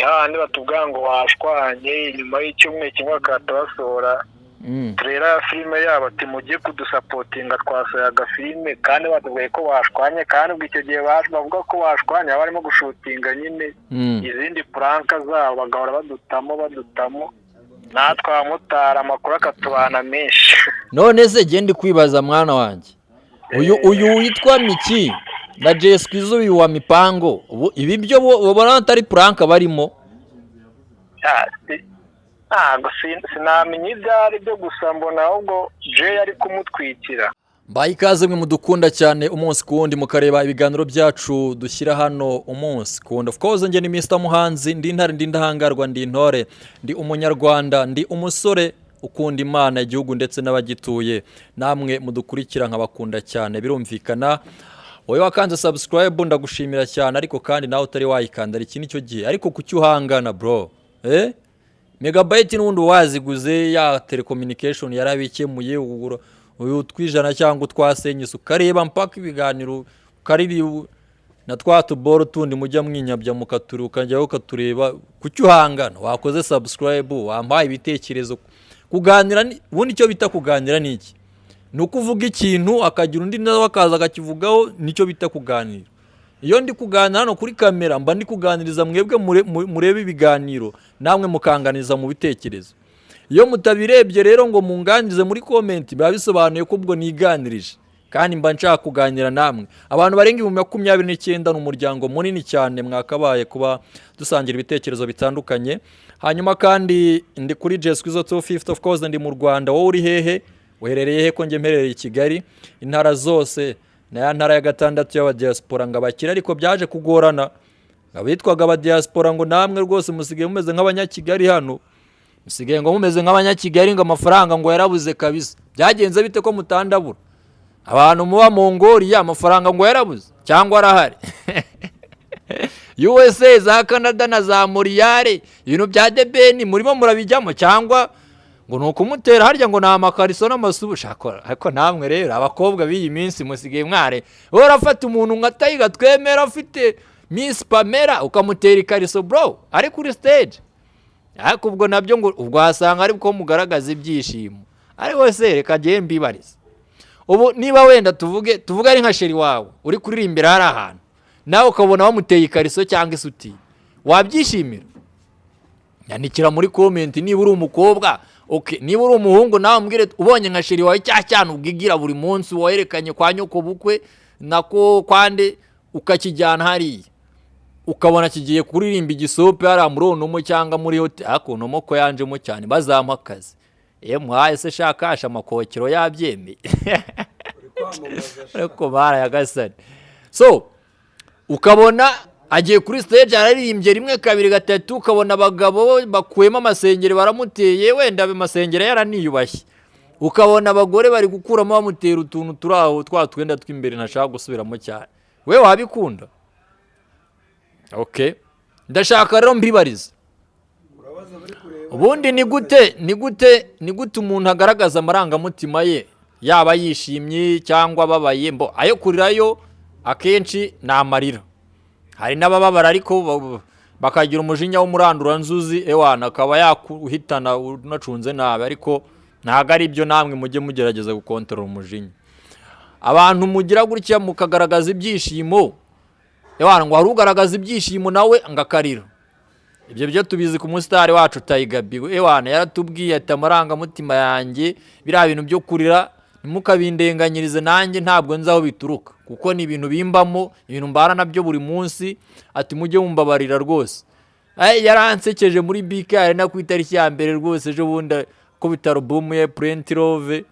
Hahandi batubwira ngo washwanye, nyuma y'icyumweru kimwe bagahita basohora trailer ya filime yabo, ati mujye kudusupportinga, twasohoye agafilime, kandi batubwiye ko bashwanye. Kandi ubwo icyo gihe bavuga ko bashwanye, baba barimo gushootinga nyine izindi prank zabo, bagahora badutamo badutamo, natwe abamotari amakuru akatubana menshi. None se genda kwibaza, mwana wanjye, uyu witwa Micky na Jay Squeezer, uyu wa Mipango, ubu ibi byo ubona atari prank barimo? Ntabwo sinamenya ibyo ari byo, gusa mbona ahubwo Jay ari kumutwikira. Mbaye ikaze mwe mudukunda cyane umunsi ku wundi, mukareba ibiganiro byacu dushyira hano umunsi ku wundi. Of course, njye ni Mr Muhanzi, ndi intare, ndi indahangarwa, ndi intore, ndi umunyarwanda, ndi umusore ukunda Imana, igihugu ndetse n'abagituye. Namwe mudukurikira nkabakunda cyane, birumvikana. Wowe wakanze subscribe, ndagushimira cyane, ariko kandi nawe utari wayikanda, iki nicyo gihe. Ariko kuki uhangana, bro? Megabyte n'ubundi waziguze, ya telecommunication yarabikemuye. Ugura uyu twijana cyangwa utwasenyise, ukareba mpaka ibiganiro, ukariri na twa tuboro tundi mujya mwinyabya mukaturi, ukajyaho ukatureba. Kuki uhangana? Wakoze subscribe, wampaye ibitekerezo. Kuganira ubundi icyo bita kuganira ni iki? Ni uko uvuga ikintu, akagira undi nawe akaza akakivugaho, nicyo bita kuganira. Iyo ndi kuganira hano kuri kamera, mba ndi kuganiriza mwebwe murebe ibiganiro, namwe mukanganiza mu bitekerezo. Iyo mutabirebye rero ngo munganirize muri comment, biba bisobanuye ko ubwo niganirije, kandi mba nshaka kuganira namwe. Abantu barenga 29,000 ni umuryango munini cyane, mwakabaye kuba dusangira ibitekerezo bitandukanye. Hanyuma kandi ndi kuri Jay Squeezer 250, of course ndi mu Rwanda. Wowe uri hehe? Uherereye he? Ko njye mperereye i Kigali, intara zose na ya ntara ya gatandatu y'abadiaspora ngo abakire, ariko byaje kugorana. Abitwaga abadiaspora ngo namwe rwose musigaye mumeze nk'abanyakigali hano, musigaye ngo mumeze nk'abanyakigali, ngo amafaranga ngo yarabuze kabisa. Byagenze bite ko mutandabura? Abantu muba Mongoliya, amafaranga ngo yarabuze cyangwa arahari? USA, za Canada na za Montreal, ibintu bya The Ben murimo murabijyamo, cyangwa ngo ni ukumutera harya ngo ni amakariso n'amasubu shakora? Ariko namwe rero abakobwa b'iyi minsi musigaye mware, wowe urafata umuntu nka Tiger twemera, afite Miss Pamela, ukamutera ikariso, bro, ari kuri stage. Ariko ubwo nabyo ngo ubwo wasanga ari ko mugaragaza ibyishimo. Ariko se reka njye mbibarize, ubu niba wenda tuvuge ari nka chéri wawe uri kuririmbira hari ahantu, nawe ukabona bamuteye ikariso cyangwa isutiye, wabyishimira? Nyandikira muri comment niba uri umukobwa. Okay, niba uri umuhungu nawe umbwire, ubonye nka chéri wawe, cya cyane ubwigira buri munsi werekanye kwa nyoko bukwe nako kwande, ukakijyana hariya, ukabona kigiye kuririmba igisope hariya muri Onomo cyangwa muri hoteli. Ariko Onomo ko yanjemo cyane, bazampa akazi. Iyo muhaye se shakasha amakokero yabyemeye, ariko barayagasane. So ukabona agiye kuri stage, araririmbye rimwe, kabiri, gatatu, ukabona abagabo bakuyemo amasengeri baramuteye, wenda amasengeri yaraniyubashye, ukabona abagore bari gukuramo bamutera utuntu turi aho, twa twenda tw'imbere ntashaka gusubiramo cyane, we wabikunda? Okay, ndashaka rero mbibarize, ubundi ni gute umuntu agaragaza amarangamutima ye, yaba yishimye cyangwa ababaye? Mbo ayo kurirayo akenshi ni amarira. Hari n'abababara ariko bakagira umujinya w'umuranduranzuzi, ewana akaba yakuhitana unacunze nabi, ariko ntabwo ari byo. Namwe mujye mugerageza gukontorora umujinya. Abantu mugira gutya mukagaragaza ibyishimo, ewana ngo hari ugaragaza ibyishimo nawe ngo akarira. Ibyo byo tubizi ku musitari wacu Tiger B. Ewana yaratubwiye ati: "Amarangamutima yanjye, biriya bintu byo kurira ntimukabindenganyirize, nanjye ntabwo nzi aho bituruka, kuko ni ibintu bimbamo, ibintu mbana nabyo buri munsi." Ati: "Mujye mumbabarira rwose." Ay, yaransekeje muri BK Arena ku itariki ya mbere rwose, ejo bundi kubita album ye Plenty Love,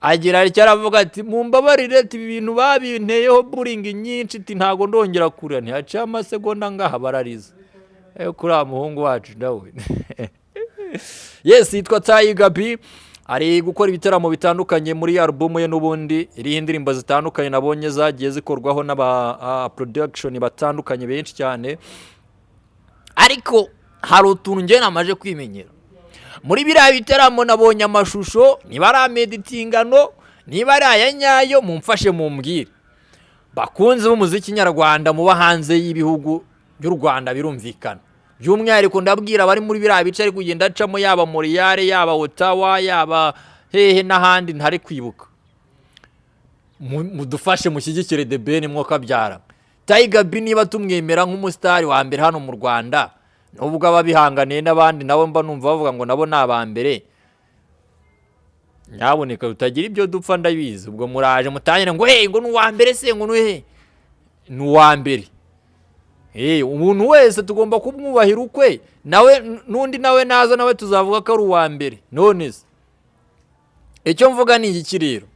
agira icyo aravuga ati: "Mumbabarire," ati: "Ibi bintu babinteyeho bullying nyinshi," ati: "Ntabwo ndongera kurira." Ntihaciye amasegonda ngaha barariza. Kuri uriya muhungu wacu nawe, yes, yitwa Tiger B, ari gukora ibitaramo bitandukanye muri album ye n'ubundi iriho indirimbo zitandukanye nabonye zagiye zikorwaho n'aba production batandukanye benshi cyane. Ariko hari utuntu njye namaje kwimenyera muri biriya bitaramo nabonye amashusho, niba ari ameditingano, niba ari aya nyayo, mumfashe mumbwire. Bakunze b'umuziki nyarwanda muba hanze y'ibihugu by'u Rwanda, birumvikana. By'umwihariko ndabwira abari muri biriya bice ari kugenda acamo, yaba Montreal, yaba Ottawa, yaba hehe n'ahandi ntari kwibuka. Mudufashe mushyigikire The Ben mwokabyara. Tiger B niba tumwemera nk'umusitari wa mbere hano mu Rwanda, nubwo aba bihanganiye n'abandi nabo mba numva bavuga ngo nabo ni aba mbere, nyaboneka tutagira ibyo dupfa. Ndabizi ubwo muraje mutangire ngo hey, ngo ni uwa mbere se, ngo ni he? Ni uwa mbere. Umuntu wese tugomba kumwubahira ukwe, nawe n'undi nawe naza nawe tuzavuga ko ari uwa mbere. None se icyo mvuga ni iki rero?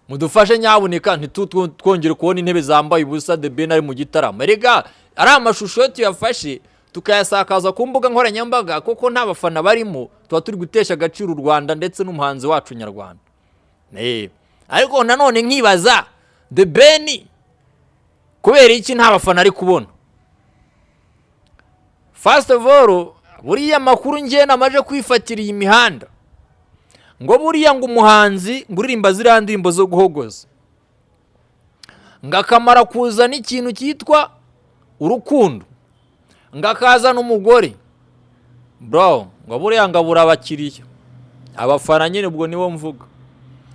Mudufashe nyaboneka ntitwongere kubona intebe zambaye ubusa The Ben ari mu gitaramo. Erega ari amashusho iyo tuyafashe tukayasakaza ku mbuga nkoranyambaga, kuko nta bafana barimo, tuba turi gutesha agaciro u Rwanda ndetse n'umuhanzi wacu nyarwanda. Ariko nanone nkibaza, The Ben kubera iki nta bafana ari kubona? First of all, buriya makuru njye namaje kwifatira iyi mihanda, ngo buriya ngo umuhanzi ngo uririmba ziriya ndirimbo zo guhogoza, ngo akamara kuzana ikintu cyitwa urukundo, ngo akazana umugore, bro, ngo buriya ngo abura abakiriya, abafana nyine, ubwo nibo mvuga.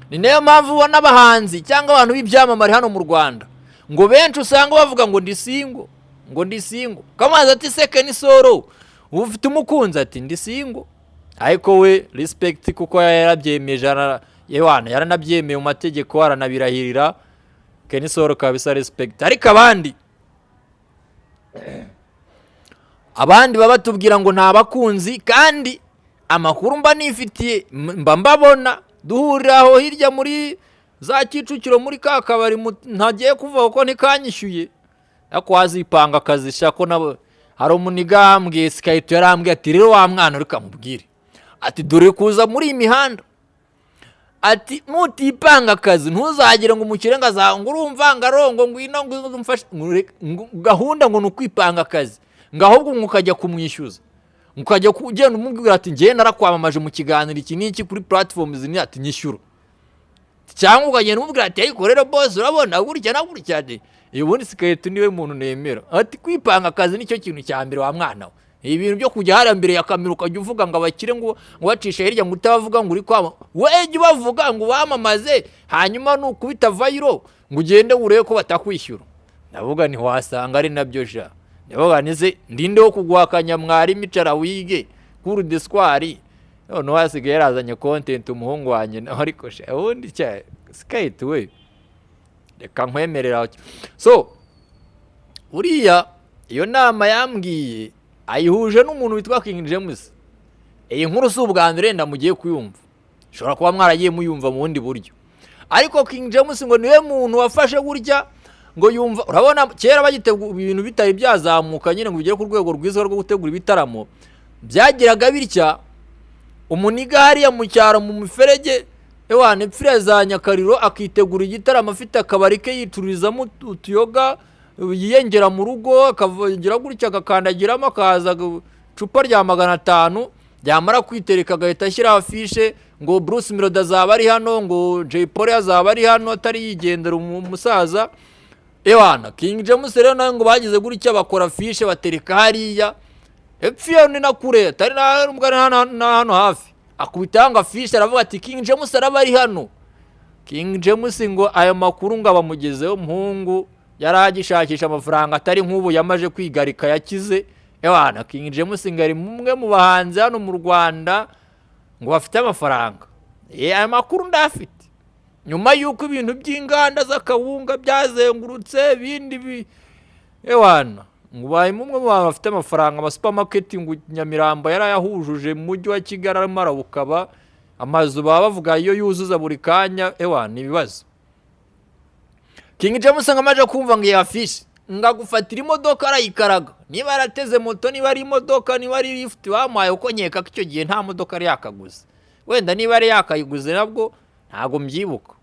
Ni nayo mpamvu ubona abahanzi cyangwa abantu b'ibyamamare hano mu Rwanda ngo benshi usanga bavuga ngo ndi single, ngo ndi single. Kamazi ati: "Se Kenny Sol, ubu ufite umukunzi?" Ati: "Ndi single." Ariko we respect, kuko yarabyemeje, yewana yaranabyemeye mu mategeko, aranabirahirira. Kenny Sol kabisa respect. Ariko abandi baba batubwira ngo nta bakunzi, kandi amakuru mba nifitiye, mba mbabona duhurira aho hirya muri za Kicukiro muri ka kabari ntagiye kuvuga kuko ntikanyishyuye. Ariko wazipanga akazi shako nabo. Hari umuniga yambwiye, sikayito yarambwiye ati: "Rero wa mwana, reka mubwire," ati: "Dore kuza muri iyi mihanda," ati: "nutipanga akazi ntuzagire ngo umukire ngo ngo urumva ngo arongo ngwino ngo umfashe." Ngo gahunda ngo ni ukwipanga akazi, ngo ahubwo ngo ukajya kumwishyuza, ukajya ugenda umubwira ati: "Njyewe narakwamamaje mu kiganiro iki n'iki kuri platform izi ni," ati: "Nyishyura." Cyangwa ukagenda umubwira ati: "Ariko rero boss, urabona gutya na gutya." Ati ubundi sikayito niwe muntu nemera, ati: "Kwipanga akazi nicyo kintu cya mbere wa mwana we. Ibintu byo kujya hariya mbere ya kamera ukajya uvuga ngo abakire, ngo bacishe hirya, ngo utabavuga ngo uri kwama, we jya ubavuga ngo wamamaze, hanyuma nukubita viral ngo ugende urebe ko batakwishyura." Ndavuga ntiwasanga ari nabyo ja. Ndavuga nise ndinde wo kuguhakanya mwarimu, icara wige kuri deswari. Noneho hasigaye yarazanye content umuhungu wanjye nawe. Ariko sha, ubundi cya sikayiti we, reka nkwemerera. So buriya iyo nama yambwiye ayihuje n'umuntu witwa King James. Iyi nkuru si ubwa mbere wenda mugiye kuyumva, ushobora kuba mwaragiye muyumva mu bundi buryo. Ariko King James ngo niwe muntu wafashe gutya ngo yumva, urabona kera bagitegura ibintu bitari byazamuka nyine ngo bigere ku rwego rwiza rwo gutegura ibitaramo, byagiraga bitya umuniga hariya mu cyaro mu miferege, ewana ipfira za Nyakariro, akitegura igitaramo afite akabari ke yicururizamo utuyoga yiyengera mu rugo, akagira gutya agakandagiramo, akaza icupa rya 500, yamara kwitereka agahita ashyiraho afishe ngo Bruce Melody azaba ari hano, ngo Jay Polly azaba ari hano, atari yigendera umusaza. Ewana King James rero nawe ngo bagize gutya bakora afishe batereka hariya epfo iyo ni na kure, atari na hano hafi, akubita ngo afishe, aravuga ati: "King James araba ari hano." King James ngo ayo makuru ngo abamugezeho, umuhungu yari agishakisha amafaranga, atari nk'ubu yamaje kwigarika yakize. Ewana King James ngo ari umwe mu bahanzi hano mu Rwanda ngo bafite amafaranga. Aya makuru ndayafite nyuma y'uko ibintu by'inganda z'akawunga byazengurutse ibindi bi. Ewana ngo ubaye umwe mu bantu bafite amafaranga, amasupamaketi ngo Nyamirambo yarayahujuje, mu mujyi wa Kigali arimo arawukaba, amazu baba bavuga iyo yuzuza buri kanya. Ewana ni ibibazo. King James ngo amaze kumva ngo iyi afishe, ngo agufatira imodoka arayikaraga, niba yarateze moto, niba ari imodoka, niba ari lifuti bamuhaye, kuko nkeka ko icyo gihe nta modoka yari yakaguze, wenda niba yari yakayiguze nabwo ntabwo mbyibuka.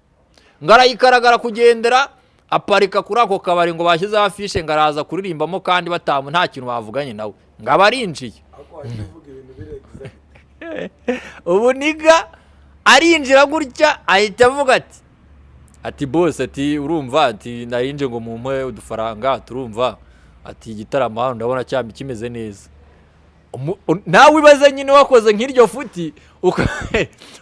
Ngo arayikaragara kugendera aparika kuri ako kabari ngo bashyizeho afishe ngo araza kuririmbamo, kandi batamu nta kintu bavuganye nawe, ngo aba arinjiye. Ariko wajya uvuga ibintu biri exact. Ubu niga arinjira gutya ahita avuga ati: "Boss," ati: "urumva," ati: "narinje ngo mumpe udufaranga, turumva," ati: "igitaramo hano ndabona cyambi kimeze neza." Nawe ibaze nyine wakoze nk'iryo futi,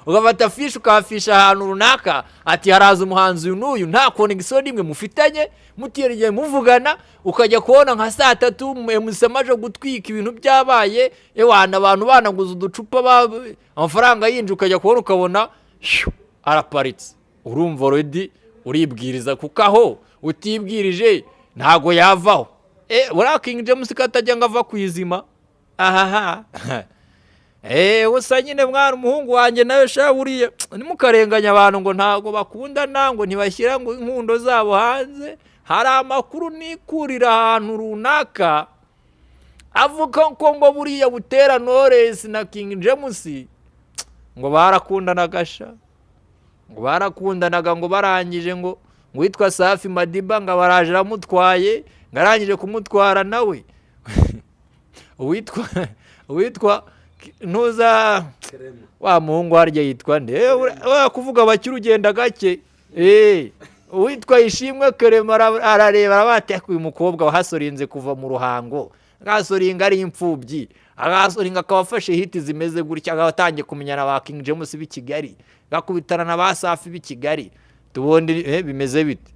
ugafata affiche, ukahafisha ahantu runaka ati haraza umuhanzi uyu n'uyu, nta connexion n'imwe mufitanye, mutirigiye muvugana, ukajya kubona nka saa 3 MC amaze gutwika, ibintu byabaye, ewana, abantu banaguze uducupa, amafaranga yinjiye, ukajya kubona ukabona shyu, araparitse. Urumva already uribwiriza, kuko aho utibwirije ntago yavaho. Buriya King James ko atajya ngo ava ku izima, ahaha. Gusa nyine mwana, umuhungu wanjye nawe sha, buriya ntimukarenganya abantu ngo ntago bakundana, ngo ntibashyira ngo inkundo zabo hanze. Hari amakuru nikurira ahantu runaka avuga ko ngo buriya Butera Knowless na King James ngo barakundanaga sha, ngo barakundanaga, ngo barangije ngo witwa Safi Madiba ngo abaraje aramutwaye, ngo arangije kumutwara nawe uwitwa ntuza Kerema. Wa muhungu harya yitwa nde? Kuvuga abakiri ugenda gake. Uwitwa Ishimwe Kerema arareba, arabati uyu mukobwa wahasorinze kuva mu Ruhango, agahasoringa ari imfubyi, agahasoringa akaba afashe hit zimeze gutya, akaba atangiye kumenyana ba King James b'i Kigali, agakubitana na ba Safi b'i Kigali, tubundi bimeze bite?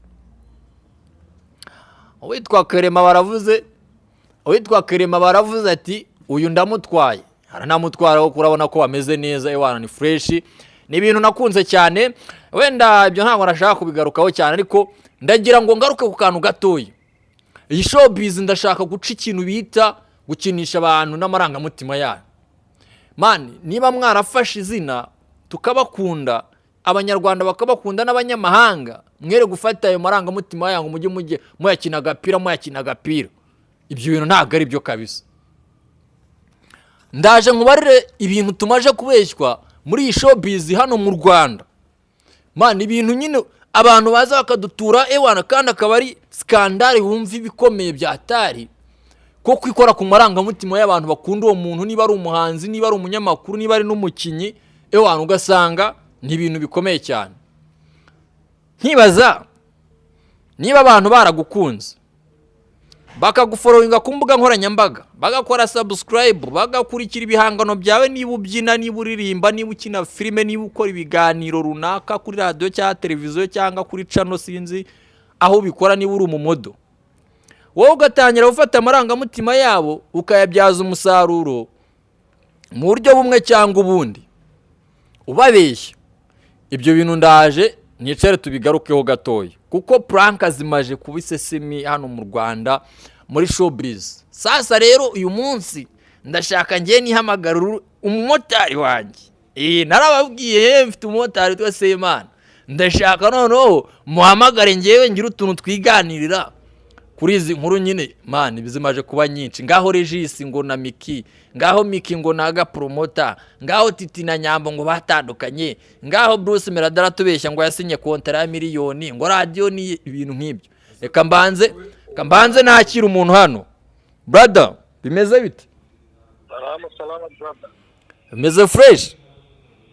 Uwitwa Kerema baravuze, uwitwa Kerema baravuze ati uyu ndamutwaye, aranamutwara kuko urabona ko bameze neza, ewana ni fresh. Ni ibintu nakunze cyane. Wenda ibyo ntabwo nashaka kubigarukaho cyane, ariko ndagira ngo ngaruke ku kantu gatoya. Iyi showbiz, ndashaka guca ikintu bita gukinisha abantu n'amarangamutima yayo. Man, niba mwarafashe izina tukabakunda, Abanyarwanda bakabakunda n'abanyamahanga, mwere gufata ayo marangamutima yanyu mujye muyakina agapira, muyakina agapira. Ibyo bintu ntabwo ari byo kabisa. Ndaje nkubarire ibintu tumaje kubeshywa muri iyi showbiz hano mu Rwanda. Man, ibintu nyine abantu baza bakadutura, ewana, kandi akaba ari scandale, wumva ibikomeye bya tari ko kwikora ku marangamutima y'abantu bakunda uwo muntu, niba ari umuhanzi, niba ari umunyamakuru, niba ari n'umukinnyi, ewana, ugasanga ni ibintu bikomeye cyane. Nkibaza niba abantu baragukunze, bakagufollowinga ku mbuga nkoranyambaga, bagakora subscribe, bagakurikira ibihangano byawe, niba ubyina, niba uririmba, niba ukina filime, niba ukora ibiganiro runaka kuri radiyo cyangwa televiziyo cyangwa kuri channel, sinzi aho ubikora, niba uri umumodel, wowe ugatangira gufata amarangamutima yabo ukayabyaza umusaruro mu buryo bumwe cyangwa ubundi, ubabeshya. Ibyo bintu ndaje nicare tubigarukeho gatoya, kuko prank zimaje kuba isesemi hano mu Rwanda muri showbiz. Sasa rero uyu munsi ndashaka ngiye nihamagara umumotari wanjye. Narababwiye, mfite umumotari witwa Semana. Ndashaka noneho muhamagare, ngewe ngire utuntu twiganirira kuri izi nkuru nyine. Man, zimaje kuba nyinshi. Ngaho Regis ngo na Miki, ngaho Miki ngo na Gapromota, ngaho Titi na Nyambo ngo batandukanye, ngaho Bruce Melody aratubeshya ngo yasinye kontara ya miliyoni, ngo radiyo ni ibintu nk'ibyo. Reka mbanze nakira umuntu hano. Brother, bimeze bite? Salama salama, brother. Bimeze fresh?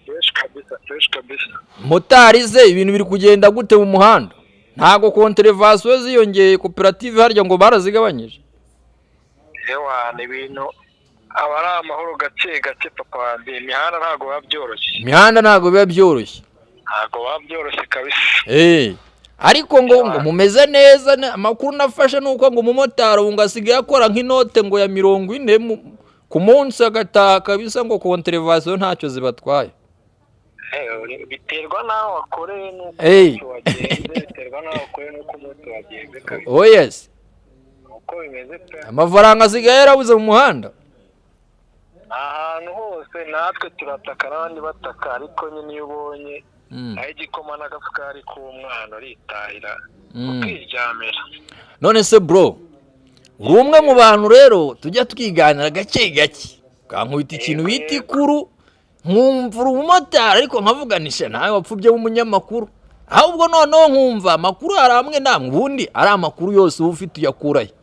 Fresh kabisa, fresh kabisa. Motari ze, ibintu biri kugenda gute mu muhanda? Ntago contravention ziyongeye? Koperative harya ngo barazigabanyije? Ewa, ni ibintu aba ari amahoro gake gake, papa wanjye. Imihanda ntabwo biba byoroshye. Imihanda ntabwo biba byoroshye. Ntabwo biba byoroshye kabisa. Ariko ngo mumeze neza. Amakuru nafashe ni uko ngo umumotari ubu ngo asigaye akora nk'inote ngo ya 40 ku munsi, agataha kabisa, ngo contravention ntacyo zibatwaye. Biterwa n'aho wakoreye n'uko Hey. umunsi wagenze, biterwa n'aho wakoreye n'uko umunsi wagenze kabisa. Oh yes. Uko bimeze pe. Amafaranga asigaye yarabuze mu muhanda. Ahantu hose natwe turataka n'abandi bataka, ariko nyine iyo ubonye aho igikoma n'agasukari k'umwana, uritahira, ukiryamira. None se bro, uri umwe mu bantu rero tujya twiganira gake gake, ukankubita ikintu bita ikuru, nkumva uri umumotari, ariko nkavuganisha nawe wapfubye w'umunyamakuru. Ahubwo noneho nkumva amakuru hari amwe namwe, ubundi ari amakuru yose uba ufite uyakurahe?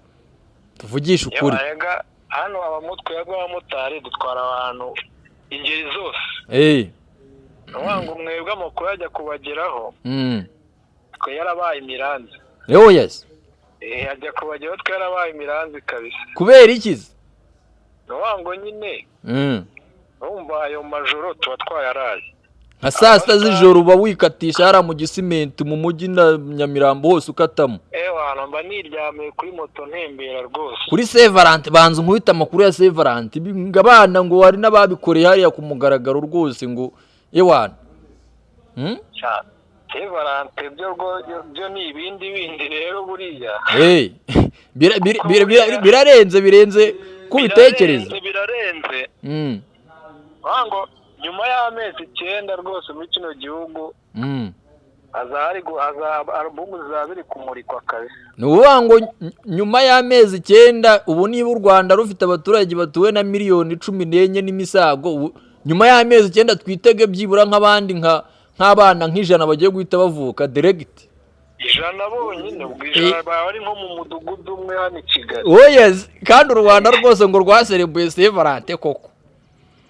Tuvugishe ukuri. Yabaga hano twebwe abamotari dutwara abantu ingeri zose. Ni ukuvuga ngo mwebwe amakuru ajya kubageraho, twe yarabaye imiranzi. Oh yes. Ajya kubageraho twe yarabaye imiranzi kabisa. Kubera iki se? Ni ukuvuga ngo nyine urumva ayo majoro tuba twayaraye. Nka saa 6 z'ijoro uba wikatisha hariya mu Gisimenti, mu mujyi na Nyamirambo hose ukatamo. Ewana, mba niryamiye kuri moto ntembera rwose. Kuri Saint Valentin, banza unkubite amakuru ya Saint Valentin. Ngo abana ngo hari n'ababikoreye hariya ku mugaragaro rwose, ngo ewana. Cyane, Saint Valentin byo ni ibindi bindi rero buriya. Hey, birarenze, birenze kubitekereza. Birarenze, birarenze. Vuga ngo nyuma y'amezi 9 rwose muri kino gihugu haza alubumu zizaba ziri kumurikwa kabisa. Ni ukuvuga ngo nyuma y'amezi 9, ubu niba u Rwanda rufite abaturage batuwe na miliyoni 14 n'imisago, ubu nyuma y'amezi 9 twitege byibura nk'abandi nk'abana nk'100 bagiye guhita bavuka direct. 100 bonyine, ubwo 100 baba ari nko mu mudugudu umwe hano i Kigali. Oh yes, kandi u Rwanda rwose ngo rwaserebuye Saint Valentin koko.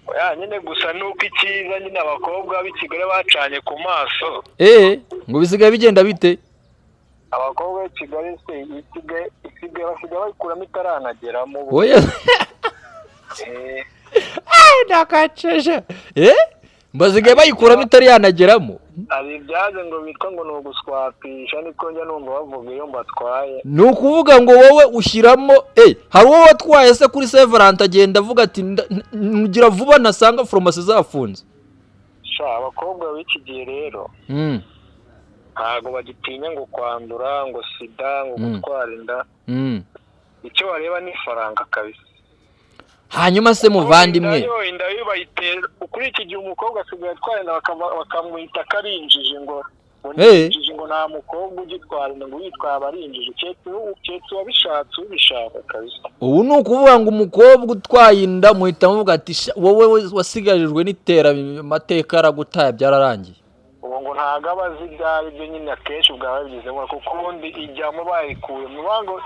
Oya nyine, gusa nuko icyiza nyine abakobwa b'i Kigali bacanye ku maso. Ngo bisigaye bigenda bite? Abakobwa b'i Kigali se isigaye basigaye bayikuramo itaranageramo ubu. Oh yes. Ndakaceje. Basigaye bayikuramo itari yanageramo. Hari ibyaje ngo bitwa ngo ni uguswapisha, niko njya numva bavuga iyo mbatwaye. Ni ukuvuga ngo wowe ushyiramo, hari uwo watwaye se kuri Saint Valentin agenda avuga ati ngira vuba nasanga farumasi zafunze? Sha, abakobwa b'iki gihe rero ntabwo bagitinya ngo kwandura, ngo sida, ngo gutwara inda. Icyo bareba ni ifaranga kabisa. Hanyuma se muvandimwe, Inda yo bayitera kuri iki gihe, umukobwa asigaye atwara inda bakamwita ko ari injiji, ngo ni injiji, ngo nta mukobwa ugitwara inda, ngo uyitwara aba ari injiji, keretse uwabishatse, ubishaka kabisa. Ubu ni ukuvuga ngo umukobwa utwaye inda muhita muvuga ati: "Sha, wowe wasigajijwe n'iterambere, amateka aragutaye, byararangiye." Ubu ngo ntabwo aba azi ibyo ari byo nyine, akenshi bwaba babigizemo, kuko ubundi ijyamo bayikuye mu ngo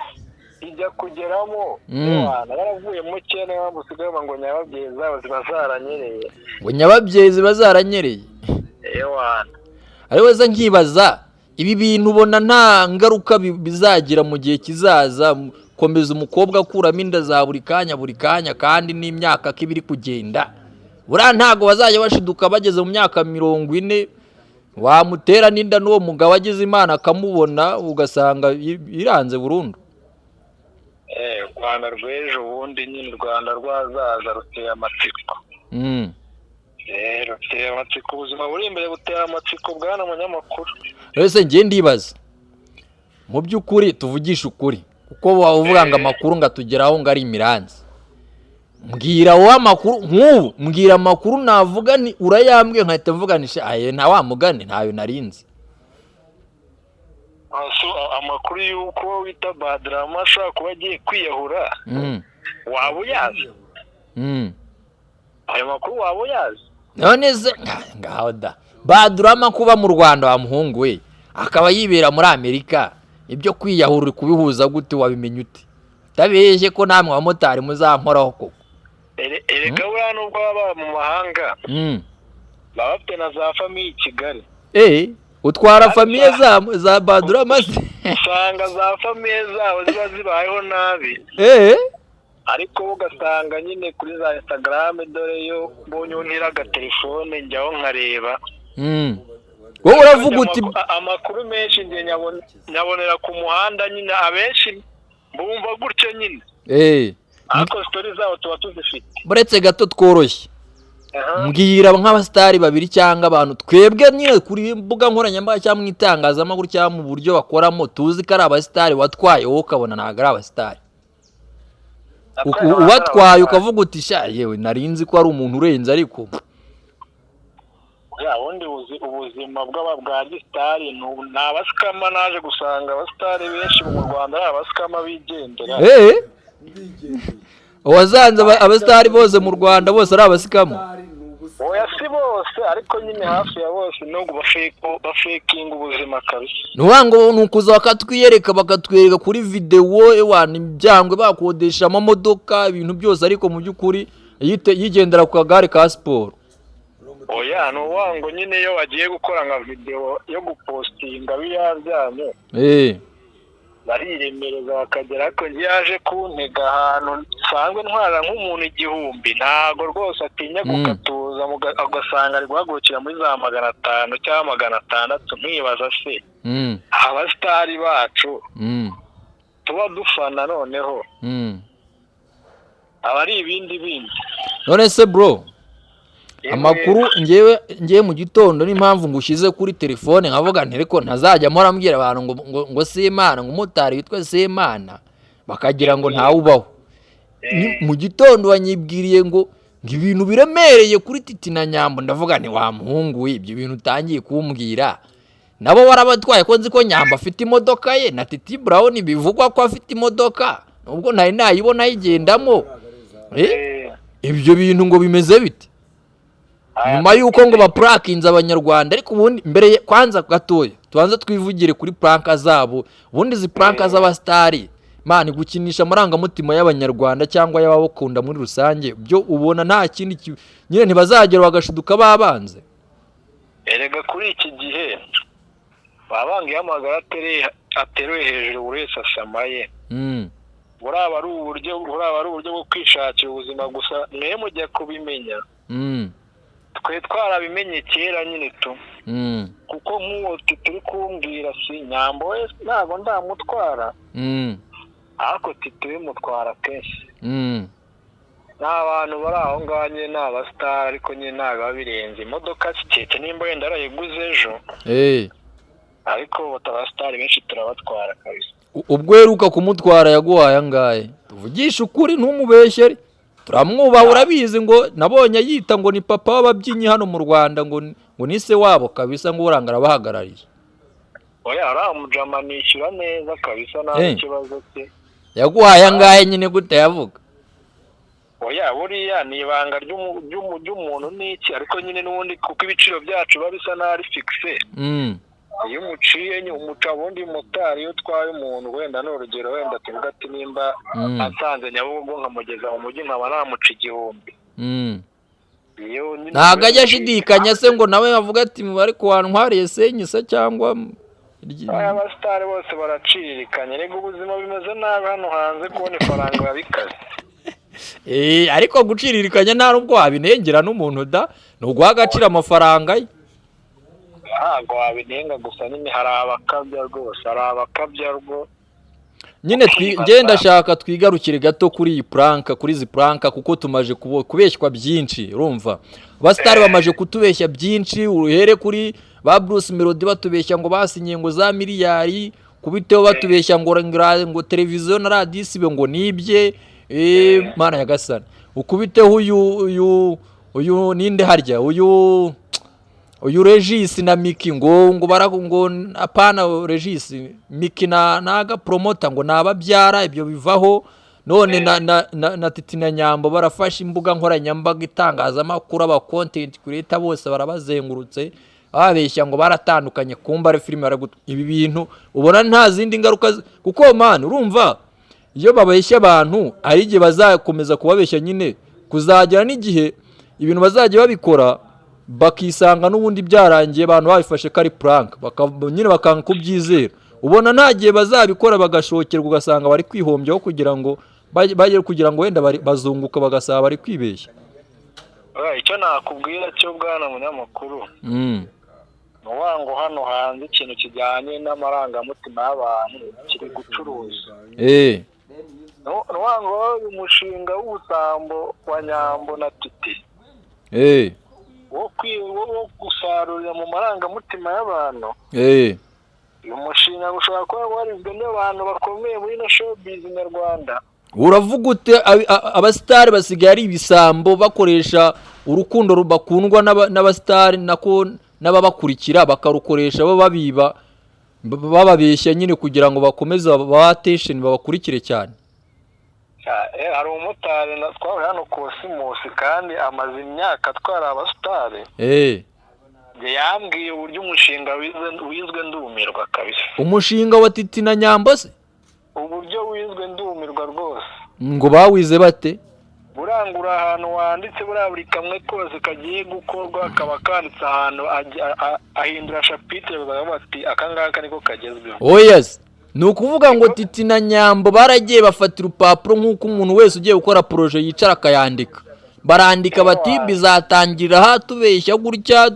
ijya kugeramo ewana yaravuyemo kera. Niyo mpamvu usigaye bavuga ngo nyababyeyi zabo ziba zaranyereye. Ngo nyababyeyi ziba zaranyereye. Ewana. Ariko se nkibaza, ibi bintu ubona nta ngaruka bizagira mu gihe kizaza, komeza umukobwa akuramo inda za buri kanya buri kanya, kandi n'imyaka ko iba iri kugenda, buriya ntabwo bazajya bashiduka bageze mu myaka 40 wamutera n'inda n'uwo mugabo agize Imana akamubona, ugasanga iranze burundu? U Rwanda rw'ejo bundi nyine, u Rwanda rw'ahazaza ruteye amatsiko. Ruteye amatsiko, ubuzima buri imbere buteye amatsiko, bwana munyamakuru. Ese ngiye ndibaza, mu by'ukuri tuvugishe ukuri, kuko waba uvuga ngo amakuru ngo atugeraho ngo ari imiranzi, mbwira wowe amakuru nk'ubu, mbwira amakuru navuga ni urayambwiye nkahita mvuga ni ayo nta wa mugani ntayo narinzi. Amakuru y'uko wita Badrama ashobora kuba agiye kwiyahura, waba uyazi? Ayo makuru waba uyazi? None se ngaho da, Badrama kuba mu Rwanda wa muhungu we akaba yibera muri Amerika, ibyo kwiyahura uri kubihuza gute? Wabimenya ute utabeshye ko namwe abamotari muzamporaho koko? Erega buriya nubwo baba mu mahanga, baba bafite na za famille i Kigali. Utwara famille za Badrama se? Usanga za famille zabo ziba zibayeho nabi, ariko bo ugasanga nyine kuri za Instagram, dore yo mbonye untira agatelefone njyaho nkareba. Wowe uravuga uti Amakuru menshi njye nyabonera ku muhanda nyine, abenshi bumva gutyo nyine, ariko story zabo tuba tuzifite. Buretse gato tworoshye. Mbwira nk'abasitari babiri cyangwa abantu twebwe nyine kuri mbuga nkoranyambaga cyangwa mu itangazamakuru cyangwa mu buryo bakoramo tuzi ko ari abasitari, watwaye wowe ukabona ntabwo ari abasitari. Ubatwaye ukavuga uti: "Sha yewe, nari nzi ko ari umuntu urenze, ariko Ya wundi ubuzima bw'aba bwa gisitari ni abasikama. Naje gusanga abasitari benshi mu Rwanda ari abasikama bigendera. Ndigendeye. Wasanze abasitari bose mu Rwanda bose ari abasikama? Sitari ni ubusa. Oya, si bose, ariko nyine hafi ya bose nubwo bafekinga ubuzima kabisa. Ni ukuvuga ngo ni ukuza bakatwiyereka, bakatwereka kuri videwo, ewana ibyangwe, bakodesha amamodoka, ibintu byose, ariko mu by'ukuri yigendera ku kagare ka siporo. Oya, ni ukuvuga ngo nyine iyo bagiye gukora nka videwo yo gupostinga biriya byanyu, Bariremereza bakagera, ariko njye yaje kuntega ahantu nsanzwe ntwara nk'umuntu 1000, ntago rwose atinya gukatuza, ugasanga ari guhagurukira muri za 500 cyangwa 600. Nkibaza se abasitari bacu tuba dufana noneho aba ari ibindi bindi. None se bro, amakuru ngewe ngewe mu gitondo, n'impamvu ngushyize kuri telefone nkavuga nti ariko ntazajya mpora mbwira abantu ngo Semana, ngo umumotari witwa Semana, bakagira ngo ntawubaho. Mu gitondo wanyibwiriye ngo ibintu biremereye kuri Titi na Nyambo, ndavuga nti wa muhungu we, ibyo bintu utangiye kumbwira, nabo warabatwaye, ko nzi ko Nyambo afite imodoka ye na Titi Brown bivugwa ko afite imodoka, nubwo ntari nayibona ayigendamo. Ibyo bintu ngo bimeze bite? Nyuma y'uko ngo baprankinze Abanyarwanda, ariko ubundi mbere kwanza gatoya tubanze twivugire kuri prank zabo. Ubundi izi prank z'abasitari, man, gukinisha amarangamutima y'Abanyarwanda cyangwa y'ababakunda muri rusange, byo ubona nta kindi nyine ntibazagera bagashiduka babanze. Erega kuri iki gihe baba banga iyo amagara ateruye hejuru, buri wese asamaye. Buraba ari uburyo bwo kwishakira ubuzima gusa, mwe mujya kubimenya. Twe twarabimenye kera nyine tu. Kuko nk'uwo turi kumbwira si Nyambo we, ntabwo ndamutwara, ariko Titi bimutwara kenshi. Ni abantu bari aho ngaho nyine, ni abasitari, ariko nyine ntabwo biba birenze imodoka sikete nimba wenda arayiguze ejo. Ariko abasitari benshi turabatwara kabisa. Ubwo uheruka kumutwara yaguhaye angahe? Tuvugishe ukuri, ntumubeshyere, turamwubaha. Urabizi ngo nabonye yita ngo ni papa w'ababyinnyi hano mu Rwanda, ngo ni se wabo kabisa, ngo uranga arabahagarariye. Oya, ariya mujama nishyura neza kabisa, nta kibazo cye. Yaguhaye angahe nyine gute yavuga? Oya, buriya ni ibanga ry'umuntu n'iki, ariko nyine n'ubundi kuko ibiciro byacu biba bisa n'aho ari fixe. Iyo umuciye umuca, ubundi motari iyo utwaye umuntu, wenda ni urugero, wenda tuvuga ati nimba asanze Nyabugogo nkamugeza mu mujyi, nkaba namuca 1000. Iyo nyine Ntabwo ajya ashidikanya se ngo nawe avuga ati ariko wantwariye senyisa cyangwa Aya abasitari bose baracirikanye, rega ubuzima bimeze nabi hano hanze, kubona ifaranga biba bikaze. Ariko guciririkanya nta nubwo wabinengera n'umuntu da, ni uguha agaciro amafaranga ye. Ntabwo wabinenga, gusa nyine hari abakabya rwose, hari abakabya rwo. Nyine ngenda ndashaka twigarukire gato kuri iyi prank, kuri izi prank, kuko tumaje kubeshywa byinshi. Urumva abasitari bamaje kutubeshya byinshi, uhere kuri ba Bruce Melody batubeshya ngo basinyiye ngo za miliyari, kubiteho batubeshya ngo televiziyo na radiyo isibe ngo nibye. Mana nyagasani, ukubiteho uyu ninde harya, uyu Regis na Miki, ngo bara ngo apana Regis, Miki na naga promoter ngo nababyara, ibyo bivaho. None na Titi na Nyambo barafashe imbuga nkoranyambaga, itangazamakuru, aba content creator bose barabazengurutse babeshya ngo baratandukanye, kumba ari filime. Ibi bintu ubona nta zindi ngaruka kuko man, urumva iyo babeshya abantu hari igihe bazakomeza kubabeshya nyine, kuzagera n'igihe ibintu bazajya babikora bakisanga n'ubundi byarangiye, abantu babifashe ko ari prank, nyine bakanga kubyizera. Ubona nta gihe bazabikora bagashokerwa, ugasanga bari kwihombyaho kugira ngo bajye kugira ngo wenda bazunguka, bagasaba bari kwibeshya? Oya, icyo nakubwira cyo bwana munyamakuru, ni ukuvuga ngo hano hanze ikintu kijyanye n'amarangamutima y'abantu kiri gucuruza. Ni ukuvuga ngo uyu mushinga w'ubusambo wa Nyambo na Titi wo gusarurira mu marangamutima y'abantu, uyu mushinga ushobora kuba warizwe n'abantu bakomeye muri ino showbiz nyarwanda. Uravuga ute? Abasitari basigaye ari ibisambo, bakoresha urukundo bakundwa n'abasitari nako n'ababakurikira, bakarukoresha bo babiba, bababeshya nyine kugira ngo bakomeze babahe attention, babakurikire cyane. Hari umumotari twahuye hano ku Simusi, kandi amaze imyaka atwara abasitari. Njye yambwiye uburyo umushinga wizwe ndumirwa kabisa. Umushinga wa Titi na Nyambo se? Uburyo wizwe ndumirwa rwose. Ngo bawize bate? Burangura ahantu wanditse buriya, buri kamwe kose kagiye gukorwa kaba kanditse ahantu, ahindura chapitre, bakavuga bati aka ngaka niko kagezweho. Oya se. Ni ukuvuga ngo Titi na Nyambo baragiye bafata urupapuro nk'uko umuntu wese ugiye gukora projet yicara akayandika. Barandika bati bizatangira aha, tubeshya gutya,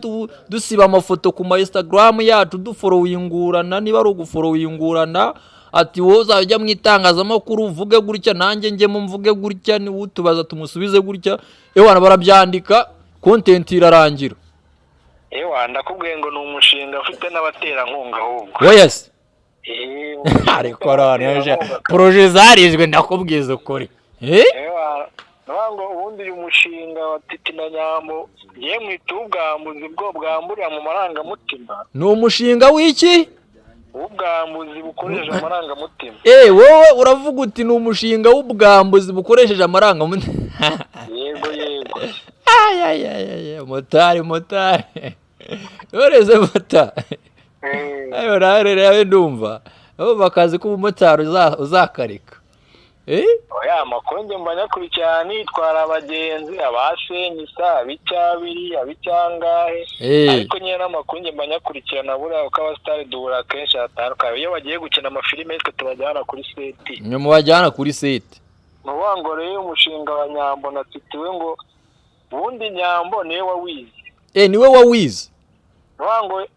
dusiba amafoto ku ma Instagram yacu, duforowingurana, niba ari uguforowingurana, ati wowe uzajya ujya mu itangazamakuru uvuge gutya, nanjye njyemo mvuge gutya, niba utubaza tumusubize gutya. Ewana, barabyandika, content irarangira. Ewa, ndakubwiye ngo ni umushinga ufite n'abaterankunga ahubwo. Oya se? Eh, Ariko noneho projet zarizwe, ndakubwiza ukuri. Eh? Ewa, nuvuga ngo ubundi uyu mushinga wa Titi na Nyambo ngiye mwita ubwambuzi bwo bwamburira mu marangamutima. Ni umushinga w'iki? Ubwambuzi bukoresheje amarangamutima. Eh, wowe uravuga uti ni umushinga w'ubwambuzi bukoresheje amarangamutima. Yego yego. Ay, ay, ay, ay, motari, motari, yoreze mota. Ayo nawe rero ndumva abo akazi k'ubumotari uzakareka, eh. Oya, amakuru njye mba nyakurikirana, nitwara abagenzi, abasenyisa, ab'icyabiri, ab'icyangahe. Ariko nyine n'amakuru njye mba nyakurikirana buriya, kuko abasitari duhura kenshi hatandukanye iyo bagiye gukina amafilime, twe tubajyana kuri set. Nyuma bajyana kuri set. Ni ukuvuga ngo rero umushinga wa Nyambo na Titi we, ngo ubundi Nyambo niwe wawize. Eh, niwe wawize. Ni ukuvuga ngo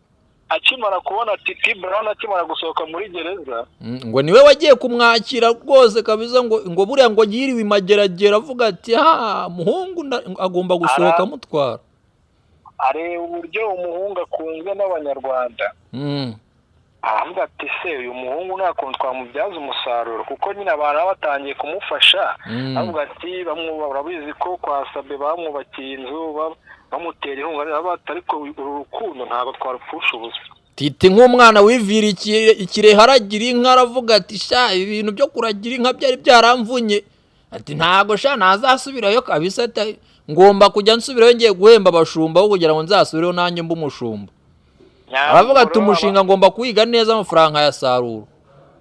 akimara kubona Titi Brown akimara gusohoka muri gereza, Ngo niwe wagiye kumwakira rwose kabisa, ngo buriya ngo yiriwe imageragere avuga ati ha muhungu agomba gusohoka amutwara. Areba uburyo umuhungu akunzwe n'Abanyarwanda, aravuga ati se uyu muhungu nta kuntu twamubyaza umusaruro, kuko nyine abantu baba batangiye kumufasha. Avuga ati bamwe urabizi ko kwa Sabe bamwubakiye inzu, bamutera inkunga, baravuga ati ariko uru rukundo ntabwo twarupfusha ubusa. Titi nk'umwana wivira ikirehe aragira inka, aravuga ati sha, ibi bintu byo kuragira inka byari byaramvunye, ati ntago sha ntazasubirayo kabisa, ati ngomba kujya nsubirayo ngiye guhemba abashumba aho kugira ngo nzasubireyo nanjye mbe umushumba. Aravuga ati umushinga ngomba kuwiga neza, amafaranga nkayasarura.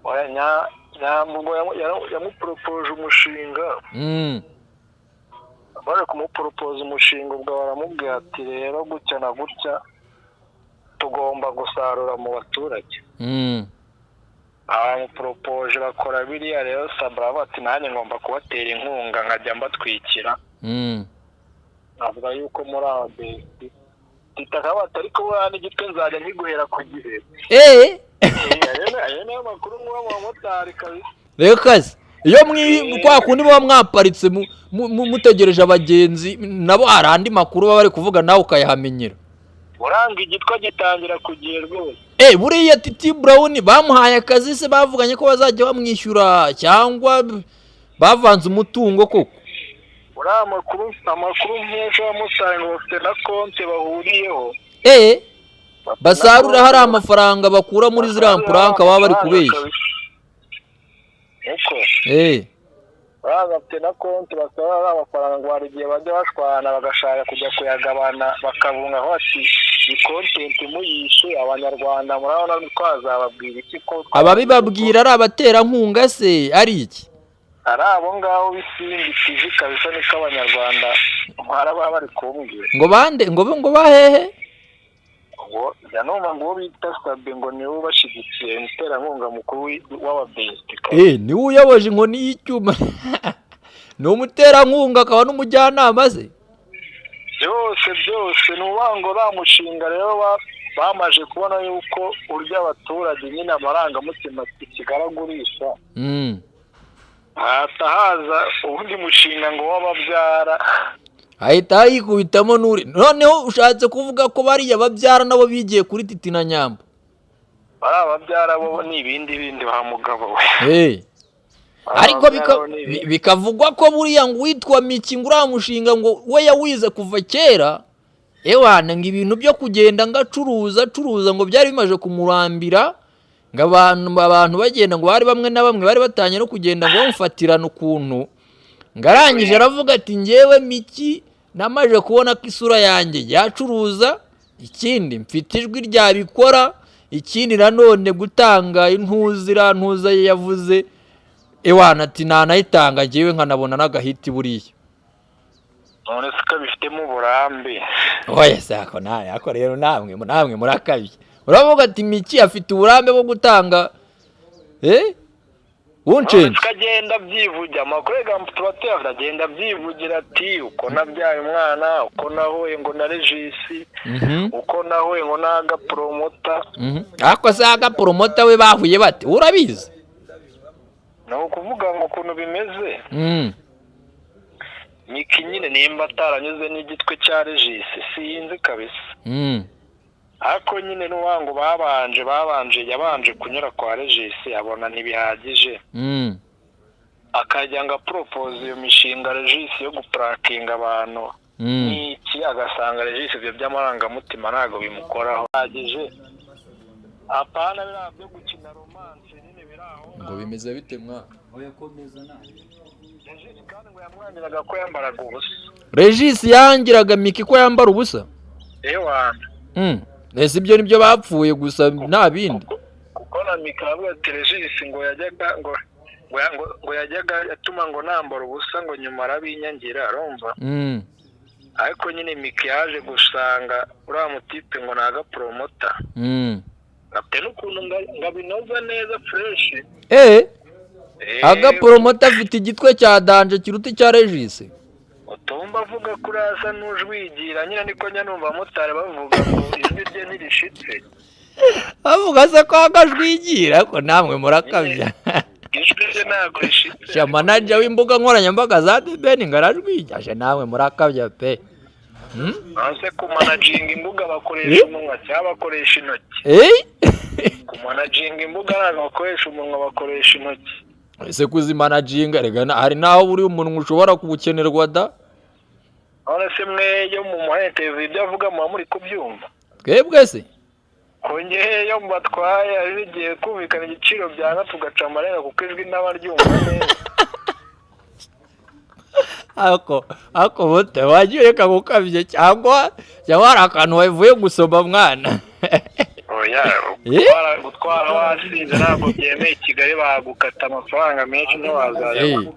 Oya, Nyambo yamuporopoje umushinga. Bari kumuporopoza umushinga, ubwo baramubwira ati rero gutya na gutya tugomba gusarura mu baturage. Abamuporopoje bakora biriya rero, Sabra aravuga ati nanjye ngomba kubatera inkunga nkajya mbatwikira. Avuga yuko muri ababesi Tita akaba ati ariko buriya n'igitwe nzajya nkiguhera ku gihe. Ayo niyo makuru nkura mu bamotari kabisa. Reka se, iyo kwa kundi muba mwaparitse mutegereje abagenzi, nabo hari andi makuru baba bari kuvuga nawe ukayahamenyera. Uranga igitwa gitangira ku gihe rwose. Eh, buriya Titi Brown bamuhaye akazi se, bavuganye ko bazajya bamwishyura cyangwa bavanze umutungo koko? Uriya amakuru nkesha abamotari ngo bafite na konti bahuriyeho. Eh, basarura hari amafaranga bakura muri ziriya prank baba bari kubeshya. Uko baba bafite na konti basaba ari amafaranga, ngo hari igihe bajya bashwana bagashaka kujya kuyagabana, bakabunga aho ati iyi content muyishe Abanyarwanda murabona twazababwira iki ko Ababibabwira ari abaterankunga se, ari iki? Ari abo ngabo b'Isimbi TV kabisa, niko Abanyarwanda baba bari kumbwira. Ngo bande? Ngo bahehe? Ngo njya numva ngo uwo bita Sabe ngo niwe ubashyigikiye, umuterankunga mukuru w'ababesiti. Eh, niwe uyoboje inkoni y'icyuma, ni umuterankunga akaba n'umujyanama se. Byose byose. Ni ukuvuga ngo bamushinga rero bamaze kubona yuko urya abaturage nyine amarangamutima ikigaragurisha, hahita haza uwundi mushinga ngo w'ababyara. Ahita yikubitamo n'uri. Noneho ushatse kuvuga ko bariya babyara nabo bigiye kuri Titi na Nyambo? Bari ababyara bo ni ibindi bindi ba mugabo we. Bari Ariko ababyara bo ni ibindi. Bikavugwa ko buriya ngo uwitwa Miki, ngo uriya mushinga ngo we yawize kuva kera, ewana, ngo ibintu byo kugenda ngo acuruza acuruza ngo byari bimaze kumurambira, ngo abantu bagenda ngo bari bamwe na bamwe bari batangiye no kugenda ngo bamufatirana ukuntu, ngo arangije aravuga ati ngewe Miki namaze kubona ko isura yanjye yacuruza, ikindi mfite ijwi ryabikora, ikindi nanone gutanga intuza, iriya ntuza ye yavuze, ewana, ati nanayitanga ngewe nkanabona n'agahiti buriya. None se ko abifitemo uburambe? Oya se, ako nawe, ako rero namwe murakabye. Uravuga ati Miki afite uburambe bwo gutanga. Eh, won't change. Agenda abyivugira amakuru, reka tuba tuyafite. Agenda abyivugira ati: "Uko nabyaye umwana, uko nahuye ngo na Regis, uko nahuye ngo n'agapromota." Ariko se agapromota we bahuye bate? Urabizi? Ni ukuvuga ngo ukuntu bimeze, Miki nyine nimba ataranyuze n'igitwe cya Regis, sinzi kabisa. Ariko nyine n'uwa ngo babanje yabanje kunyura kwa Regis, abona ntibihagije, akajya ngo aporopoza iyo mishinga Regis yo guprankinga abantu n'iki, agasanga Regis ibyo by'amarangamutima ntabwo bimukoraho bihagije, apana biriya byo gukina romance nyine biri aho. Ngo bimeze bite mwa? Oya, komeza nawe. Regis kandi ngo yamwangiraga ko yambaraga ubusa. Regis yangiraga Miki ko yambara ubusa? Ewana. Ese ibyo nibyo bapfuye gusa, nta bindi? Kuko na Miki aravuga ati Regis ngo yajyaga ngo yajyaga atuma ngo nambara ubusa, ngo nyuma arabinyangira, arumva. Ariko nyine Miki yaje gusanga uriya mutipe ngo ni agapromota, afite n'ukuntu ngo abinoza neza fresh. Agapromota afite igitwe cya danger kiruta icya Regis. Utumva avuga ko asa n'ujwigira nyine, niko njya numva abamotari bavuga ngo ijwi rye ntirishitse. Bavuga se ko akajwigira? Ariko namwe murakabya. Ijwi rye ntabwo rishitse. Sha, manager w'imbuga nkoranyambaga za The Ben ngo arajwigira? Sha, namwe murakabya pe. Ese kumanaginga imbuga bakoresha umunwa cyangwa bakoresha intoki? Kumanaginga imbuga ntabwo bakoresha umunwa, bakoresha intoki. Ese kuzimanaginga rega hari n'aho buri umunwa ushobora kuwukenerwa da. None se mwe yo mu muha interview, ibyo avuga muba muri kubyumva? Twebwe se? Kongeye iyo mubatwaye hari n'igihe kumvikana igiciro byanga, tugaca amarenga kuko ijwi n'abaryumva neza. Ako bute, wagiye ureka gukabye, cyangwa hari akantu wavuye gusoma mwana? Oya. Eh? Gutwara wasinze ntabwo byemeye i Kigali, bagukata amafaranga menshi, ntiwazayabona.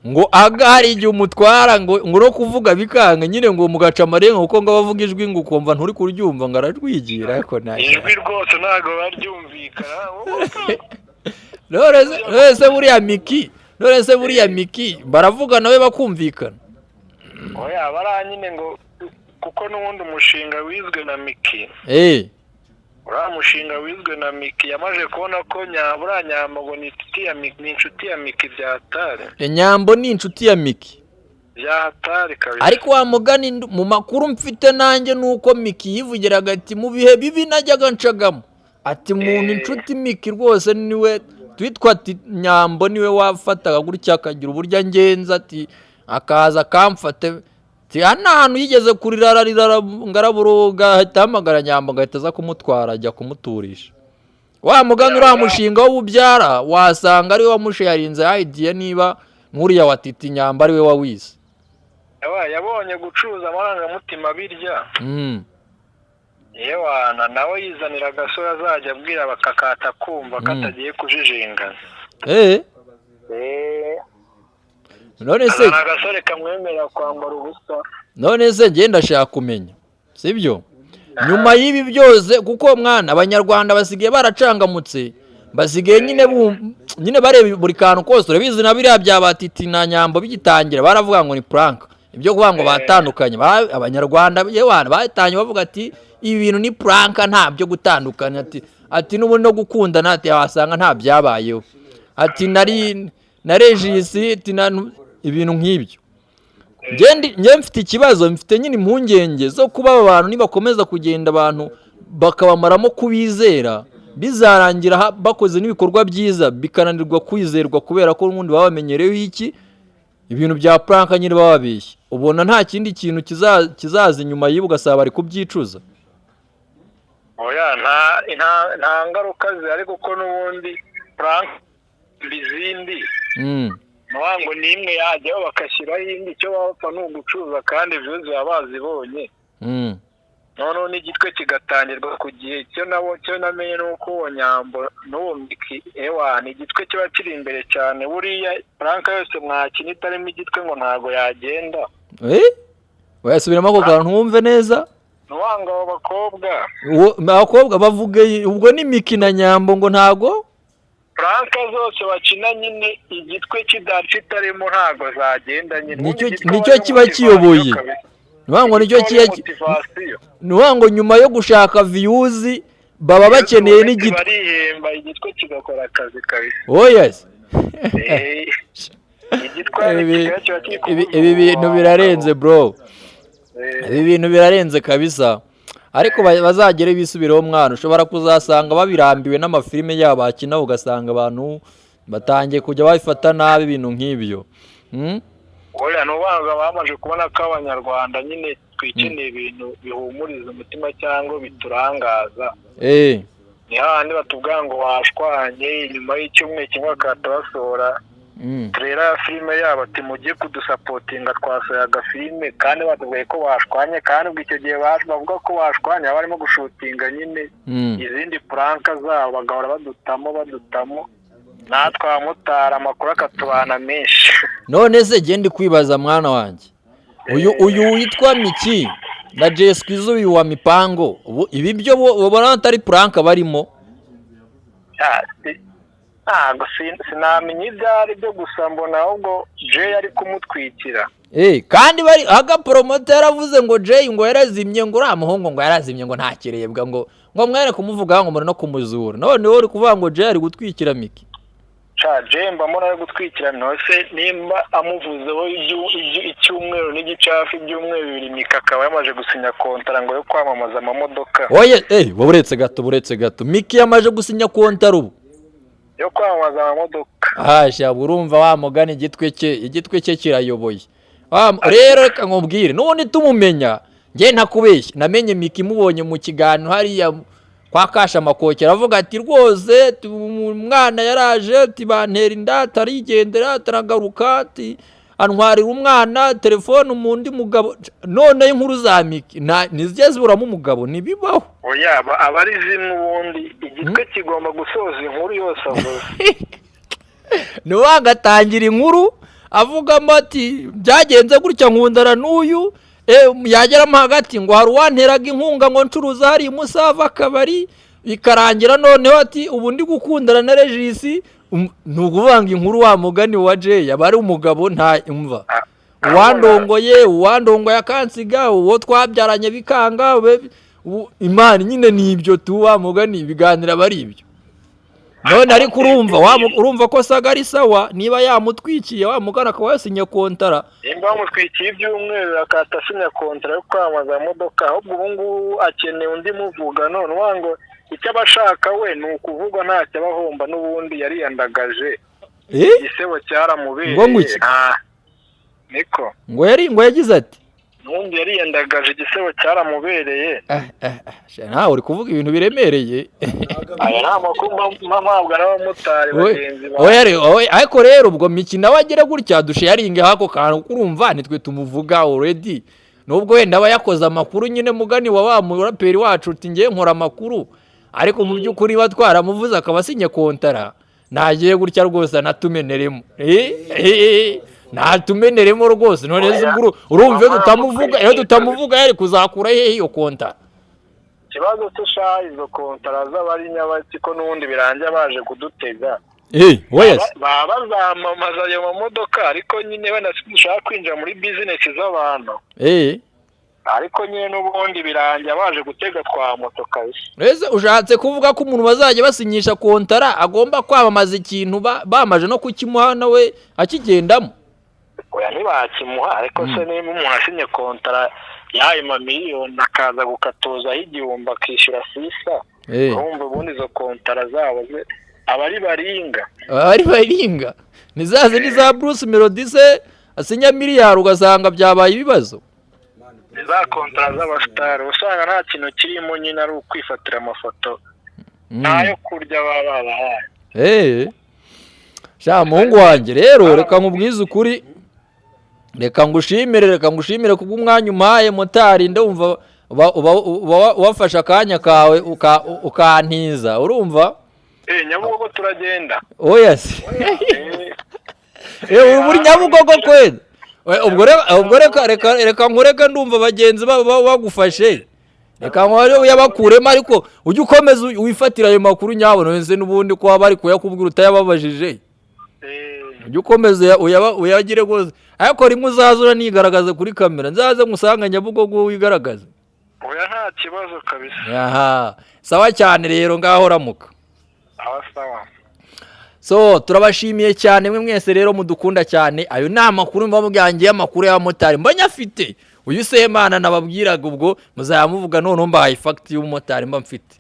Ngo aga hari igihe umutwara ngo no kuvuga bikanga nyine, ngo mugaca amarenga kuko ngo abavuga ijwi ngo ukumva nturi kuryumva, ngo arajwigira, ariko nta Ijwi rwose ntabwo baryumvikana. None se buriya Miki baravuga nawe bakumvikana? Oya, bariya nyine ngo kuko n'ubundi umushinga wizwe na Miki. Uriya mushinga wizwe na Miki, yamaze kubona ko buriya Nyambo ngo ni inshuti ya Miki, ni inshuti ya Miki bya hatari. Nyambo ni inshuti ya Miki? Bya hatari kabisa. Ariko wa mugani mu makuru mfite nanjye ni uko Miki yivugiraga ati: "Mu bihe bibi najyaga ncagamo," ati "muntu inshuti Miki rwose niwe twitwa," ati "Nyambo niwe wafataga gutya akagira uburyo angenza," ati "akaza akamfata," ati "hano hantu yigeze kurira ararira ngaraburuga, ahita ahamagara Nyambo, agahita aza kumutwara ajya kumuturisha." Wa mugani uriya mushinga w'ububyara wasanga ariwe wamusharinze idea, niba nk'uriya wa Titi Nyambo ariwe wawize. Yabonye gucuruza amarangamutima birya. Yewana, nawe yizanira agasore azajya abwira bakakata kumva katagiye kujijingana. None se Azana agasore kamwemerera kwambara ubusa. None se njye ndashaka kumenya, sibyo, nyuma y'ibi byose, kuko mwana abanyarwanda basigaye baracangamutse, basigaye nyine nyine bareba buri kantu kose. Urabizi na biriya bya Batiti na Nyambo bigitangira baravuga ngo ni prank, ibyo kuvuga ngo batandukanye. Abanyarwanda yewana batangiye bavuga ati ibi bintu ni prank, nta byo gutandukanya, ati n'ubundi no gukundana, ati wasanga nta byabayeho, ati nari na Regis, ati na ibintu nk'ibyo. Njye mfite ikibazo, mfite nyine impungenge zo kuba aba bantu nibakomeza kugenda abantu bakabamaramo kubizera, bizarangira bakoze n'ibikorwa byiza bikananirwa kwizerwa, kubera ko n'ubundi baba bamenyereyeho iki ibintu bya prank nyine baba babeshya. Ubona nta kindi kintu kizaza inyuma y'ibi, ugasaba bari kubyicuza? Oya, nta ngaruka zihari, kuko n'ubundi prank izindi nuvuga ngo ni imwe yajyaho bagashyiraho indi, icyo baba bapfa ni ugucuruza, kandi views baba bazibonye. Noneho n'igitwe kigatangirwa ku gihe. Icyo nabo cyo namenye ni uko uwo Nyambo n'uwo Miki, ewa, ni igitwe kiba kiri imbere cyane. Buriya prank yose mwakina itarimo igitwe ngo ntabwo yagenda. Eh, wayasubiramo ako kantu wumve neza. Nuvuga ngo abo bakobwa Abakobwa bavuge ubwo ni Miki na Nyambo, ngo ntago Prank zose bakina nyine igitwe kitarimo ntago zagenda nyine. Nicyo kiba kiyoboye. Ni nicyo kiba, ni ngo nyuma yo gushaka views baba bakeneye n'igitwe. Barihemba, igitwe kigakora akazi kabisa. Oh yes. Igitwe kiba kiri. Ibi bintu birarenze, bro. Ibi bintu birarenze kabisa, ariko bazagere bisubireho mwana. Ushobora kuzasanga babirambiwe n'amafilime yabo bakina, ugasanga abantu batangiye kujya babifata nabi, ibintu nk'ibyo. Oya, ni ubanza bamaze kubona ko Abanyarwanda nyine twikeneye ibintu bihumuriza umutima cyangwa biturangaza. Ni hahandi batubwira ngo washwanye, nyuma y'icyumweru kimwe bakahita basohora trailer ya filime yabo, ati mujye kudusapotinga, twasohoye agafilime, kandi batubwiye ko bashwanye. Kandi ubwo icyo gihe bavuga ko bashwanye baba barimo gushutinga nyine izindi prank zabo, bagahora badutamo badutamo, natwe abamotari amakuru akatubana menshi. None se genda kwibaza, mwana wanjye, uyu witwa Miki na Jay Squeezer, uyu wa Mipango, ubu ibi byo ubona atari prank barimo? Ntabwo sinamenya ibyo ari byo, gusa mbona ahubwo Jay ari kumutwikira. Kandi bari aga promoter yaravuze ngo Jay ngo yarazimye, ngo uriya muhungu ngo yarazimye, ngo ntakirebwa, ngo mwere kumuvuga, ngo muri no kumuzura. None wowe uri kuvuga ngo Jay ari gutwikira Miki. Sha, Jay mba mbona ari gutwikira. Ntose nimba amuvuzeho icyumweru n'igice, hafi ibyumweru 2, Miki akaba yamaze gusinya kontara ngo yo kwamamaza amamodoka. Oye, buretse gato, buretse gato, Miki yamaze gusinya kontara ubu? Yo kwamamaza amamodoka. Hasha, urumva wa mugani, igitwe cye kirayoboye. Rero reka nkubwire, n'ubundi tumumenya, njye ntakubeshya, namenye Miki mubonye mu kiganiro hariya kwa Kasha Makoki, aravuga ati rwose umwana yaraje, ati bantera inda, atarigendera, ataragaruka, ati antwarira umwana, telefone umundi mugabo. None inkuru za Miki ntizijya ziburamo umugabo, ntibibaho. Oya, aba ari zimwe ubundi, igitwe kigomba gusoza inkuru yose avuze. Niwe agatangira inkuru avugamo ati byagenze gutya, nkundana n'uyu, yageramo hagati ngo hari uwanteraga inkunga ngo ncuruza hari Musava akabari, bikarangira noneho ati ubu ndi gukundana na Regis. Ni ukuvanga inkuru wa mugani wa Jay aba ari umugabo, nta umva uwandongoye akansiga, uwo twabyaranye bikanga, Imana nyine ni ibyo tu, wa mugani ibiganiro aba ari ibyo. None ariko urumva urumva ko saga ari sawa niba yamutwikiye, wa mugani akaba yasinye kontara. Nimba bamutwikiye ibyumweru akahita asinya kontara yo kwamamaza amamodoka, ahubwo ubu ngubu akeneye undi muvuga. None uvuga ngo icyo aba ashaka we ni ukuvugwa, ntacyo aba ahomba, n'ubundi yariyandagaje. Igisebo cyaramubereye. Ngo nguki? Niko. Ngo yari ngo yagize ati N'ubundi yariyandagaje, igisebo cyaramubereye. Sha, nawe uri kuvuga ibintu biremereye. Aya ni amakuru mba mpabwa n'abamotari bagenzi bawe. Oya, oya, ariko rero ubwo Miki nawe agira gutya dusharinge hako kantu, kurumva nitwe tumuvuga already, nubwo wenda aba yakoze amakuru nyine, mugani wa wa muraperi wacu uti ngiye nkora amakuru, ariko mu by'ukuri ba twaramuvuze akaba asinye kontara, nagiye gutya rwose anatumeneremo, natumeneremo rwose. None se ubwo urumva iyo tutamuvuga yari kuzakura hehe iyo kontara? Ikibazo cyo sha, izo kontara z'abari nyabaki ko n'ubundi birangira baje kudutega. Oya se. Baba bazamamaza ayo mamodoka, ariko nyine wenda dushaka kwinjira muri bizinesi z'abantu, ariko nyine n'ubundi birangira baje gutega twa moto kabisa. Ese ushatse kuvuga ko umuntu bazajya basinyisha kontara agomba kwamamaza ikintu bamaje no kukimuha nawe akigendamo? Oya, ntibakimuha, ariko se niba umuntu asinye kontara y'ayo mamiliyoni akaza gukatozaho 1000 akishyura sisa, urumva ubundi izo kontara zabo aba ari baringa. Ari baringa, ni za zindi za Bruce Melody se asinya miliyari ugasanga byabaye ibibazo. Ni za kontara z'abasitari usanga nta kintu kirimo nyine, ari ukwifatira amafoto, ntayo kurya baba babahaye. Sha muhungu wanjye, rero reka nkubwize ukuri, reka ngushimire kubw'umwanya umpaye, motari. Ndumva uba wafashe akanya kawe ukantiza, urumva? Nyabugogo turagenda. Oya se. Uri muri Nyabugogo kweli? Ubwo reka nkureke, ndumva bagenzi babo bagufashe. Reka nkore uyabakuremo, ariko ujye ukomeza wifatira ayo makuru nyabona wese, n'ubundi ko waba bari kuyakubwira utayababajije. Ujye ukomeza uyagire rwose, ariko rimwe uzaza uranigaragaza kuri kamera, nzaze musanga Nyabugogo wigaragaze. Oya, nta kibazo kabisa. Aha, sawa cyane rero, ngaho ramuka. Aho, sawa. So turabashimiye cyane mwe mwese rero mudukunda cyane. Ayo ni amakuru mbabwangiye, amakuru y'abamotari mba nyafite. Uyu Semana nababwiraga, ubwo muzayamuvuga. Noneho mbahaye fact y'umumotari mba mfite.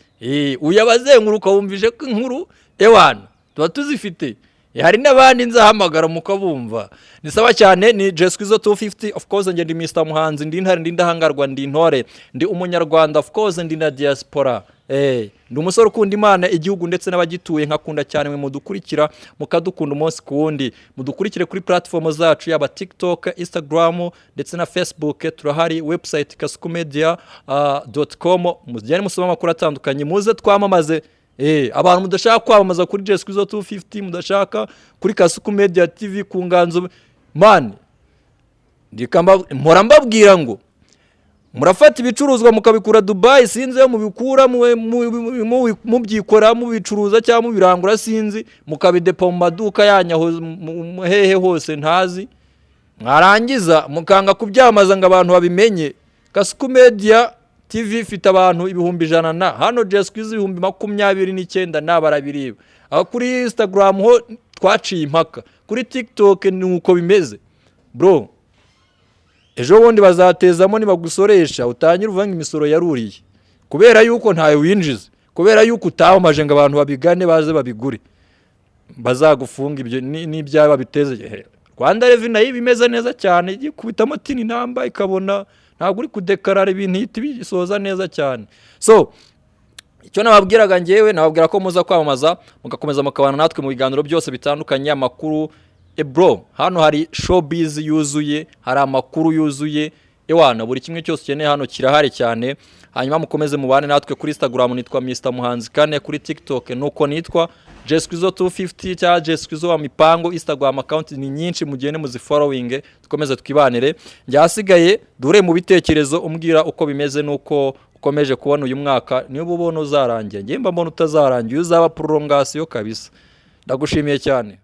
Uyu abazenguruka wumvise ko inkuru ewana tuba tuzifite. Hari n'abandi nzahamagara mukabumva. Ni sawa cyane, ni Jesquizo 250. Of course njye ndi Mr Muhanzi, ndi intare, ndi ndahangarwa, ndi intore, ndi umunyarwanda, of course ndi na diaspora. Ndi umusore ukunda Imana, igihugu ndetse n'abagituye, nkakunda cyane mwe mudukurikira, mukadukunda umunsi ku wundi. Mudukurikire kuri platform zacu, yaba TikTok, Instagram ndetse na Facebook turahari, website kasukumedia.com. Mugende musome amakuru atandukanye, muze twamamaze. Abantu mudashaka kwamamaza kuri Jesquizo 250, mudashaka kuri Kasuku Media TV, ku Nganzo man, mpora mbabwira ngo murafata ibicuruzwa mukabikura Dubai, sinzi iyo mubikura, mubyikora, mubicuruza cyangwa mubirangura, sinzi, mukabidepa mu maduka yanyu aho hehe hose ntazi, mwarangiza mukanga kubyamaza ngo abantu babimenye. Kasuku Media TV ifite abantu 100,000 na hano Jesquizo 29,000 na barabireba. Aho kuri Instagram ho twaciye impaka, kuri TikTok ni uko bimeze. Bro, ejo bundi bazatezamo nibagusoresha, utangire uvuga ngo imisoro yaruriye, kubera yuko ntayo winjiza, kubera yuko utawamaje ngo abantu babigane baze babigure. Bazagufunga ibyo n'ibyawe babiteze. Rwanda Revenue nayo iba imeze neza cyane, ikubitamo TIN number, ikabona ntabwo uri kudekarara ibintu, ihita ibisoza neza cyane. So icyo nababwiraga ngewe, nababwira ko muza kwamamaza, mugakomeza mukabana natwe mu biganiro byose bitandukanye, amakuru. Bro, hano hari showbiz yuzuye, hari amakuru yuzuye, ewana buri kimwe cyose ukeneye hano kirahari cyane. Hanyuma mukomeze mubane natwe. Kuri Instagram nitwa Mr Muhanzi kane, kuri TikTok nuko nitwa Jesquizo 250 cyangwa Jesquizo wa mipango. Instagram account ni nyinshi, mugende muzifollowing, dukomeze twibanire. Njye ahasigaye dure mu bitekerezo, umbwira uko bimeze nuko ukomeje kubona uyu mwaka, niba ubona uzarangira. Njye mba mbona utazarangira, uzaba prolongation kabisa. Ndagushimiye cyane.